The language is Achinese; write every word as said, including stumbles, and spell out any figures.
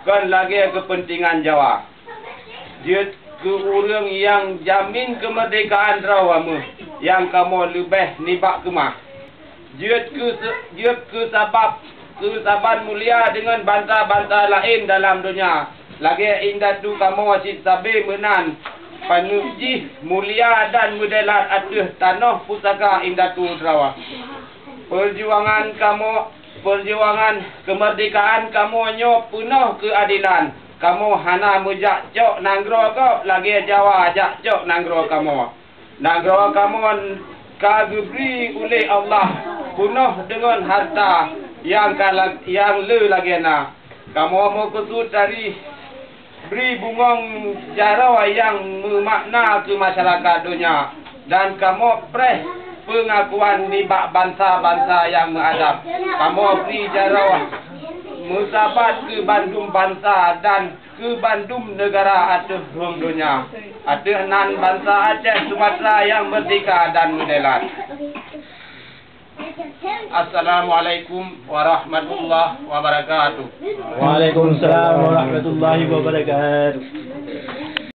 kon lagée keupeuntengan Jawa. Jeuet keu ureuëng nyang jamin keumeurdekaan droe meuh nyang kamoe leubeh nibak keumah. Jeuet keu se-, jeuet keu sabab keu saban mulia deungon bansa-bansa laén dalam donya, lagée indatu kamoe cit sabe meunan, paneuk jih mulia dan meudeulat ateueh tanoh pusaka indatu droe. Peujuangan kamoe, peujuangan keumeurdekaan kamoe nyoe peunoh keuadelan. Kamoe hana meujak cok nanggroe gob lagée Jawa jak cok nanggroe kamoe. Nanggroe kamoe ka geubri uleh Allah peunoh deungon harta nyang ka la-, nyang le lagée na. Kamoe meukeusut dari bri bungöng jaroe nyang meumakna keu masyarakat donya, dan kamoe preh peungakuan nibak bansa-bansa nyang meuadab. Kamoe bri jaroe meusabat keu bandum bansa dan keu bandum neugara ateueh rhueng donya, ateueh nan bansa Aceh Sumatra nyang meurdehka dan meudeulat. Assalamualaikum warahmatullahi wabarakatuh. Waalaikumsalam warahmatullahi wabarakatuh.